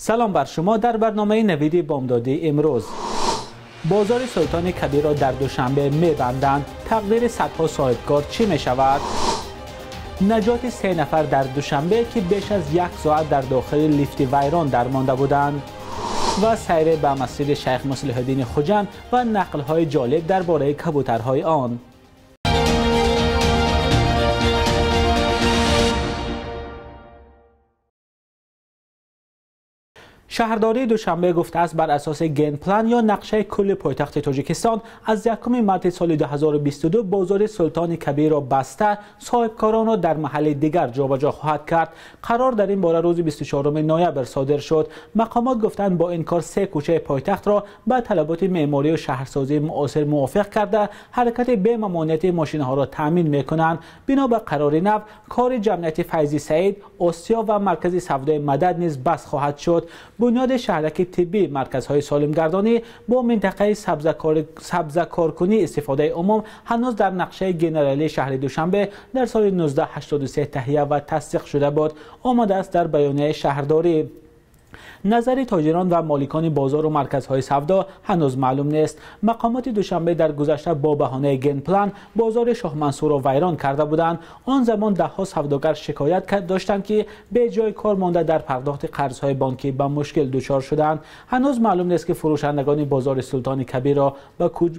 Салом бар шумо дар барномаи Навиди Бомдодӣ имрӯз. Бозори Султони Кабирро дар Душанбе мебанданд. Тақдири садҳо соҳибкор чӣ мешавад? Наҷоти се нафар дар Душанбе, ки беш аз як соат дар дохили лифти вайрон дармонда буданд. Ва сайре ба масҷиди Шайх Муслиҳуддини Хуҷанд ва нақлҳои ҷолиб дар бораи кабӯтарҳои он. Шаҳрдории Душанбе гуфтааст, бар асоси генплан ё нақшаи кулли пойтахти Тоҷикистон аз 1 марти соли 2022 бозори Султони Кабирро баста, соҳибкоронро дар маҳалли дигар ҷобаҷо хоҳад кард. Қарор дар ин бора рӯзи 24 ноябр содир шуд. Мақомот гуфтанд, бо ин кор се кӯчаи пойтахтро ба талаботи меъморию шаҳрсозии муосир мувофиқ карда, ҳаракати бемамониати мошинҳоро таъмин мекунанд. Бино ба қарори нав, кори ҷамъияти Файзи Саид, Осиё ва маркази савдои Мадад низ баст хоҳад шуд. Бунёди шаҳраки тиббӣ, марказҳои солимгардонӣ бо минтақаи сабзакоркунӣ истифодаи умум ҳанӯз дар нақшаи генералии шаҳри Душанбе дар соли 1983 таҳия ва тасдиқ шуда буд. Омадааст дар баёнияи шаҳрдорӣ. Назари тоҷирон ва моликони бозору марказҳои савдо ҳанӯз маълум нест. Мақомоти Душанбе дар гузашта бо баҳонаи генплан бозори Шоҳмансурро вайрон карда буданд. Он замон даҳҳо савдогар шикоят доштанд, ки беҷои кор монда дар пардохти қарзҳои бонкӣ ба мушкил дучор шуданд. Ҳанӯз маълум нест, ки фурӯшандагони бозори Султони Кабирро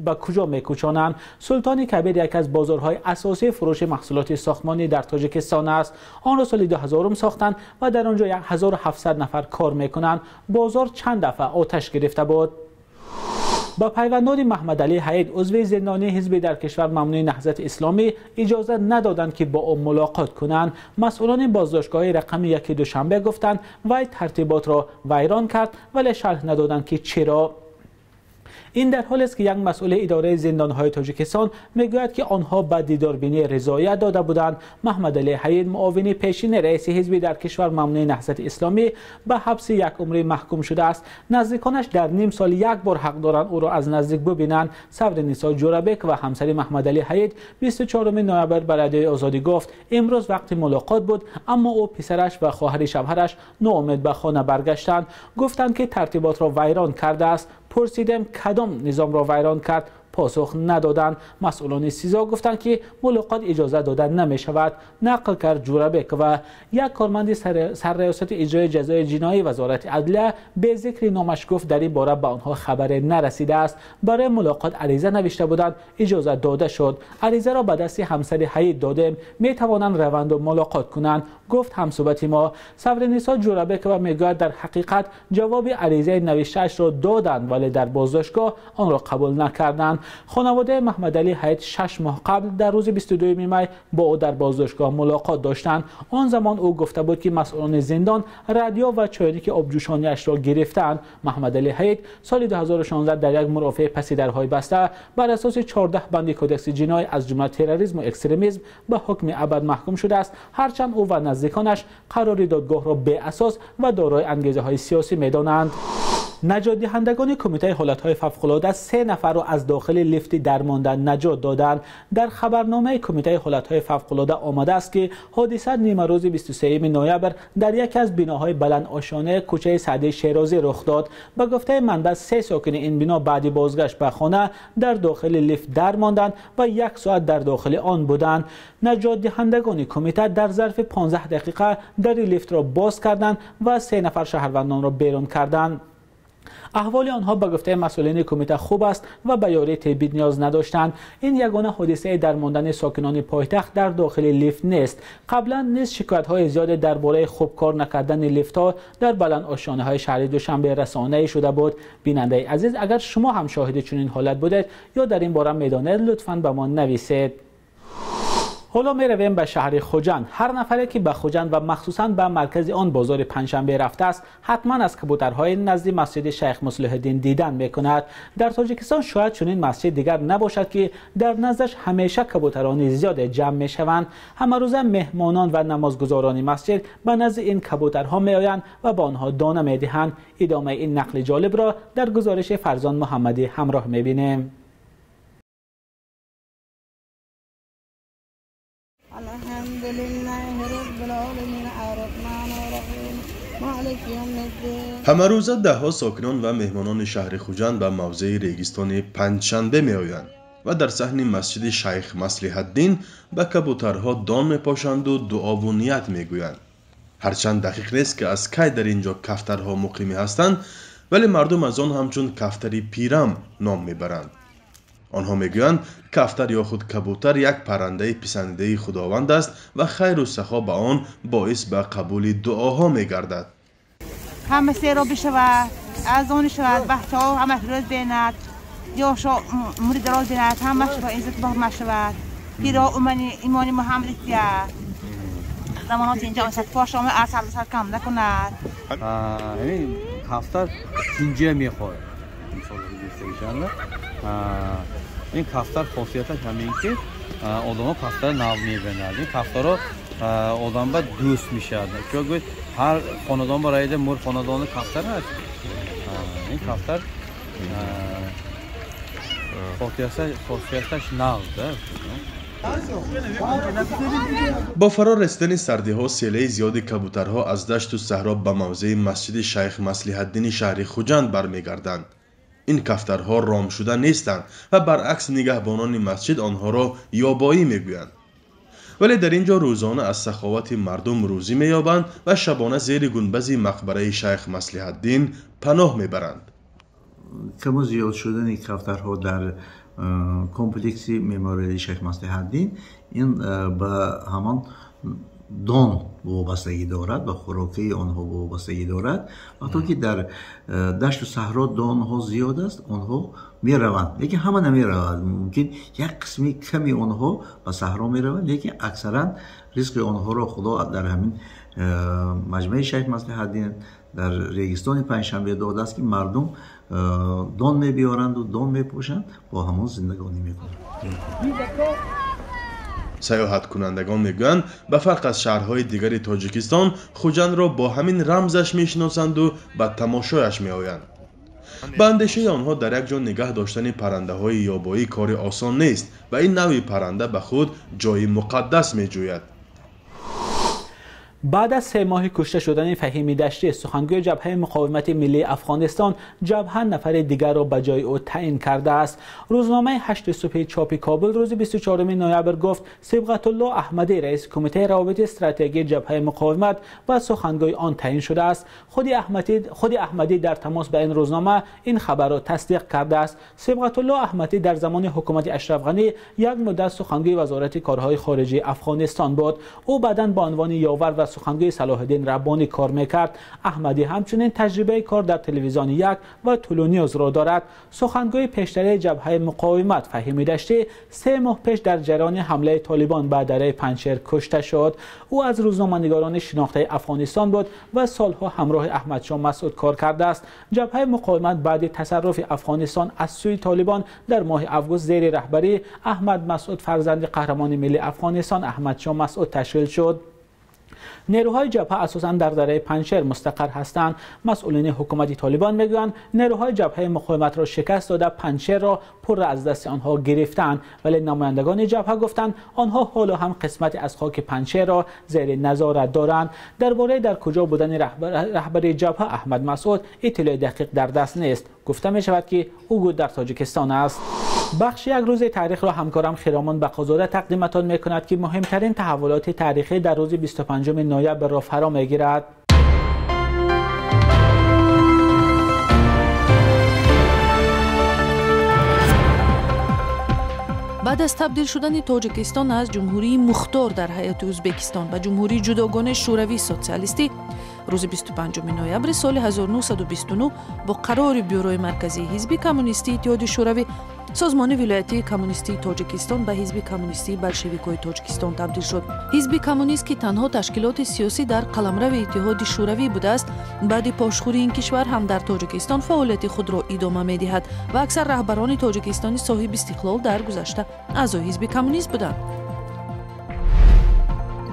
ба куҷо мекӯчонанд. Султони Кабир яке аз бозорҳои асосии фурӯши маҳсулоти сохтмонӣ дар Тоҷикистон аст. Онро соли 2000 сохтанд ва дар он ҷо 1700 нафар кор мекунанд. Бозор чанд дафъа оташ гирифта буд. Ба пайвандони Маҳмадалӣ Ҳаид, узви зиндонии ҳизби дар кишвар мамнӯи Наҳзати Исломӣ, иҷоза надоданд, ки бо ӯ мулоқот кунанд. Масъулони боздоштгоҳи рақами 1 Душанбе гуфтанд, вай тартиботро вайрон кард, вале шарҳ надоданд, ки чиро. Ин дар ҳолест, ки як масъули идораи зиндонҳои Тоҷикистон мегӯяд, ки онҳо ба дидорбинӣ ризоят дода буданд. Маҳмадалӣ Ҳаид, муовини пешини раиси ҳизби дар кишвар мамнӯи Наҳзати Исломӣ, ба ҳабси якумрӣ маҳкум шудааст. Наздиконаш дар ним сол як бор ҳақ доранд ӯро аз наздик бибинанд. Сабринисо Ҷӯрабек ва ҳамсари Маҳмадалӣ Ҳаид 24 ноябр ба Радиои Озодӣ гуфт, имрӯз вақти мулоқот буд, аммо ӯ, писараш ва хоҳари шавҳараш ноумед ба хона баргаштанд. Гуфтанд, ки тартиботро вайрон кардааст. Пурсидем, кадом низомро вайрон кард, посух надоданд. Масъулони СИЗО гуфтанд, ки мулоқот иҷоза дода намешавад. Нақл кард Ҷӯрабекова. Як корманди сарраёсати иҷрои ҷазои ҷиноӣ Вазорати адлия бе зикри номаш гуфт, дар ин бора ба онҳо хабаре нарасидааст. Барои мулоқот ариза навишта буданд, иҷоза дода шуд. Аризаро ба дасти ҳамсари Ҳаид додем, метавонанд раванду мулоқот кунанд, гуфт ҳамсӯҳбати мо. Сабринисо Ҷӯрабекова мегӯяд, дар ҳақиқат ҷавоби аризаи навиштаашро доданд, вале дар боздоштгоҳ онро қабул накарданд. Хонаводаи Маҳмадалӣ Ҳаид 6 моҳ қабл дар рӯзи 22 май бо ӯ дар боздоштгоҳ мулоқот доштанд. Он замон ӯ гуфта буд, ки масъулони зиндон радио ва чойники обҷӯшониашро гирифтаанд. Маҳмадалӣ Ҳаид соли 2016 дар як мурофиаи паси дарҳои баста бар асоси 14 банди кодекси ҷиноӣ аз ҷумла терроризму экстремизм ба ҳукми абад маҳкум шудааст. Ҳарчанд ӯ ва наздиконаш қарори додгоҳро беасос ва дорои ангезаҳои сиёсӣ медонанд. Наҷотдиҳандагони Кумитаи ҳолатҳои фавқулода се нафарро аз дохили лифти дармонда наҷот доданд. Дар хабарномаи Кумитаи ҳолатҳои фавқулода омадааст, ки ҳодиса нимарӯзи 23 ноябр дар яке аз биноҳои баландошонаи кӯчаи Саъдии Шерозӣ рух дод. Ба гуфтаи манбаъ, се сокини ин бино баъди бозгашт ба хона дар дохили лифт дармонданд ва як соат дар дохили он буданд. Наҷотдиҳандагони кумита дар зарфи 15 дақиқа дари лифтро боз карданд ва се нафар шаҳрвандонро берун карданд. Аҳволи онҳо ба гуфтаи масъулини кумита хуб аст ва ба ёрии тиббӣ ниёз надоштанд. Ин ягона ҳодисаи дармондани сокинони пойтахт дар дохили лифт нест. Қаблан низ шикоятҳои зиёде дар бораи хуб кор накардани лифтҳо дар баландошёнаҳои шаҳри Душанбе расонаӣ шуда буд. Бинандаи азиз, агар шумо ҳам шоҳиди чунин ҳолат будед ё дар ин бора медонед, лутфан ба мо нависед. Ҳоло меравем ба шаҳри Хуҷанд. Ҳар нафаре, ки ба Хуҷанд ва махсусан ба маркази он бозори Панҷшанбе рафтааст, ҳатман аз кабӯтарҳои назди масҷиди Шайх Муслиҳуддин дидан мекунад. Дар Тоҷикистон шояд чунин масҷид дигар набошад, ки дар наздаш ҳамеша кабӯтарони зиёде ҷамъ мешаванд. Ҳамарӯза меҳмонон ва намозгузорони масҷид ба назди ин кабӯтарҳо меоянд ва ба онҳо дона медиҳанд. Идомаи ин нақли ҷолибро дар гузориши Фарзон Муҳаммадӣ ҳамроҳ мебинем. الحمد لله رب العالمين الرحمن الرحيم مالك يوم الدين. Ҳамарӯза даҳҳо сокинон ва меҳмонони шаҳри Хуҷанд ба мавзеи регистони Панҷшанбе меоянд ва дар саҳни масҷиди Шайх Маслиҳатдин ба кабутарҳо дон мепошанду дуову ният мегӯянд. Ҳарчанд дақиқ нест, ки аз кай дар ин ҷо кафтарҳо муқимӣ ҳастанд, вале мардум аз он ҳамчун кафтари пирам ном мебаранд. Онҳо мегӯянд, кафтар ё худ кабутар як паррандаи писандидаи Худованд аст ва хайру сахо ба он боис ба қабули дуоҳо мегардад. Ҳама серо бишавад, аз он шавад, бахтҳо ҳама рӯз бинад, ёшо умри дароз бинад, ҳамаш ба иззат бо шавад. Пиро умани имони Муҳаммад тия. Замонот инҷо сад пошома аз сар кам накунад. Ҳамин кафтар тинҷа мехоҳад. Ин кафтар хосияташ ҳамин ки одамо кафтар нав мебинад. Ин кафтарро одам ба дӯст мешавад. Чун гӯяд ҳар хонадон барои мур хонадони кафтар аст. Ин кафтар хосияташ нав да. Бо фаро расидани сардиҳо селаи зиёди кабутарҳо аз дашту саҳро ба мавзеи масҷиди Шайх Маслиҳатдини шаҳри Хуҷанд бармегарданд. Ин кафтарҳо ромшуда нестанд ва баръакс нигаҳбонони масҷид онҳоро ёбоӣ мегӯянд. Вале дар ин ҷо рӯзона аз саховати мардум рӯзӣ меёбанд ва шабона зери гунбази мақбараи Шайх Маслиҳатдин паноҳ мебаранд. Каму зиёд шудани кафтарҳо дар комплекси мемориали Шайх Маслиҳатдин ин ба ҳамон дон вобастагӣ дорад, ба хӯрокии онҳо вобастагӣ дорад. Вақто ки дар дашту саҳро донҳо зиёд аст, онҳо мераванд, лекин ҳама намеравад. Мумкин як қисми ками онҳо ба саҳро мераванд, лекин аксаран ризқи онҳоро Худо дар ҳамин маҷмӯаи Шайх Маслиҳатдин дар регистони Панҷшанбе додааст, ки мардум дон мебиёранду дон мепӯшанд, бо ҳамон зиндагонӣ мекунанд. Саёҳаткунандагон мегӯянд, ба фарқ аз шаҳрҳои дигари Тоҷикистон Хуҷандро бо ҳамин рамзаш мешиносанду ба тамошояш меоянд. Ба андешаи онҳо дар як ҷо нигаҳ доштани паррандаҳои ёбоӣ кори осон нест ва ин навъи парранда ба худ ҷои муқаддас меҷӯяд. Баъд аз 3 моҳи кушта шудани Фаҳими Даштӣ, сухангӯи Ҷабҳаи муқовимати миллии Афғонистон, ҷабҳа нафари дигарро ба ҷои ӯ таъин кардааст. Рӯзномаи 8 субҳи чопи Кобул рӯзи 24 ноябр гуфт, Сибғатулло Аҳмадӣ, раиси кумитаи равобити стратегии Ҷабҳаи муқовимат ва сухангӯи он таъин шудааст. Худи Аҳмадӣ дар тамос ба ин рӯзнома ин хабарро тасдиқ кардааст. Сибғатулло Аҳмадӣ дар замони ҳукумати Ашраф Ғанӣ як муддат сухангӯи Вазорати корҳои хориҷии Афғонистон буд. Ӯ баъдан ба унвони ёвар ва сухангӯи Салоҳиддин Раббонӣ кор мекард. Аҳмадӣ ҳамчунин таҷрибаи кор дар телевизиони 1 ва Тулу Ньюз ро дорад. Сухангӯи пештараи Ҷабҳаи муқовимат Фаҳими Даштӣ 3 моҳ пеш дар ҷараёни ҳамлаи Толибон ба дараи Панҷшер кушта шуд. Ӯ аз рӯзноманигорони шинохтаи Афғонистон буд ва солҳо ҳамроҳи Аҳмадшоҳ Масъуд кор кардааст. Ҷабҳаи муқовимат баъди тасарруфи Афғонистон аз сӯи Толибон дар моҳи август зери раҳбарии Аҳмад Масъуд, фарзанди қаҳрамони миллии Афғонистон Аҳмадшоҳ Масъуд, ташкил шуд. Нерӯҳои ҷабҳа асосан дар дараи Панҷшер мустақар ҳастанд. Масъулини ҳукумати Толибон мегӯянд, нерӯҳои ҷабҳаи муқовиматро шикаст дода, Панҷшерро пурра аз дасти онҳо гирифтанд, вале намояндагони ҷабҳа гуфтанд, онҳо ҳоло ҳам қисмати аз хоки Панҷшерро зери назорат доранд. Дар бораи дар куҷо будани раҳбари ҷабҳа Аҳмад Масъуд иттилои дақиқ дар даст нест. Гуфта мешавад, ки ӯ дар Тоҷикистон аст. Бахши як рӯзи таърихро ҳамкорам Хиромон Бақозода тақдиматон мекунад, ки муҳимтарин таҳаввулоти таърихӣ дар рӯзи 25 ноябрро фаро мегирад. Баъд аз табдил шудани Тоҷикистон аз ҷумҳурии мухтор дар ҳайати Ӯзбекистон ба ҷумҳурии ҷудогонаи шӯравии социалистӣ, рӯзи 25 ноябри соли 1929 бо қарори Бюрои марказии Ҳизби коммунистии Иттиҳоди Шӯравӣ Созмони вилоятии коммунистии Тоҷикистон ба Ҳизби коммунистии болшевикҳои Тоҷикистон табдил шуд. Ҳизби коммунист, ки танҳо ташкилоти сиёсӣ дар қаламрави Иттиҳоди Шӯравӣ будааст, баъди пошхӯрии ин кишвар ҳам дар Тоҷикистон фаъолияти худро идома медиҳад ва аксар раҳбарони Тоҷикистони соҳиби истиқлол дар гузашта аъзои ҳизби коммунист буданд.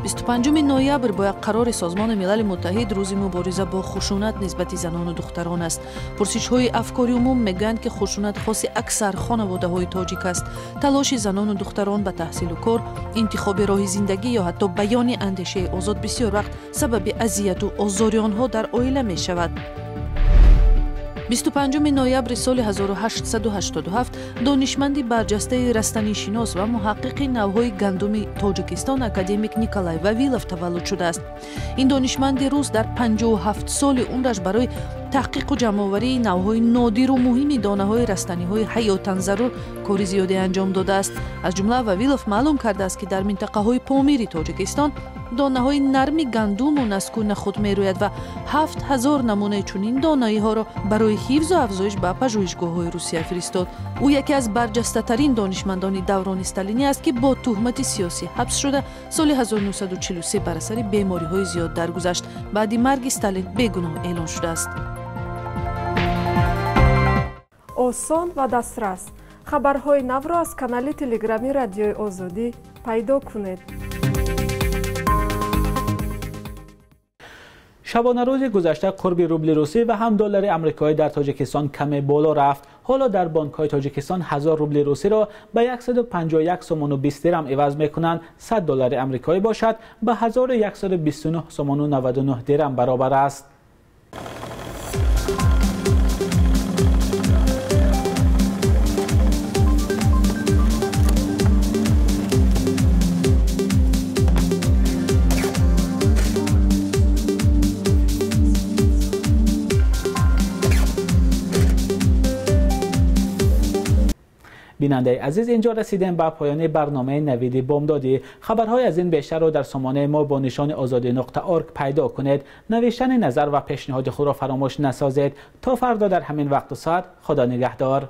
25 ноябр бо як қарори Созмони Милали Муттаҳид рӯзи мубориза бо хушунат нисбати занону духтарон аст. Пурсишҳои афкори умум мегӯянд, ки хушунат хоси аксар хонаводаҳои тоҷик аст. Талоши занону духтарон ба таҳсилу кор, интихоби роҳи зиндагӣ ё ҳатто баёни андешаи озод бисёр вақт сабаби азияту озори онҳо дар оила мешавад. 25 ноябри соли 1887 донишманди барҷастаи растанишинос ва муҳаққиқи навъҳои гандуми Тоҷикистон академик Николай Вавилов таваллуд шудааст. Ин донишманди рус дар 57 соли умраш барои таҳқиқу ҷамъоварии навъҳои нодиру муҳими донаҳои растаниҳои ҳаётан зарур кори зиёде анҷом додааст. Аз ҷумла Вавилов маълум кардааст, ки дар минтақаҳои Помири Тоҷикистон донаҳои нарми гандуму наску нахуд мерӯяд ва 7000 намунаи чунин донаиҳоро барои ҳифзу афзоиш ба пажӯҳишгоҳҳои Русия фиристод. Ӯ яке аз барҷастатарин донишмандони даврони сталинӣ аст, ки бо туҳмати сиёсӣ ҳабс шуда соли 1943 бар асари бемориҳои зиёд даргузашт. Баъди марги Сталин бегуноҳ эълон шудааст. Осон ва дастрас. Хабарҳои навро аз канали телеграми Радиои Озодӣ пайдо кунед. Шабонарӯзи гузашта қурби рубли русӣ ва ҳам доллари амрикоӣ дар Тоҷикистон каме боло рафт. Ҳоло дар бонкҳои Тоҷикистон 1000 рубли русиро ба 151 сомону 20 дирам иваз мекунанд. 100 доллари амрикоӣ бошад ба 1129 сомону 99 дирам баробар аст. бинандаи азиз, инҷо расидем ба поёни барномаи навиди бомдодӣ. Хабарҳои аз ин бештарро дар сомонаи мо бо нишони озодӣ.org пайдо кунед. Навиштани назар ва пешниҳоди худро фаромӯш насозед. То фардо дар ҳамин вақту соат, Худо нигаҳдор.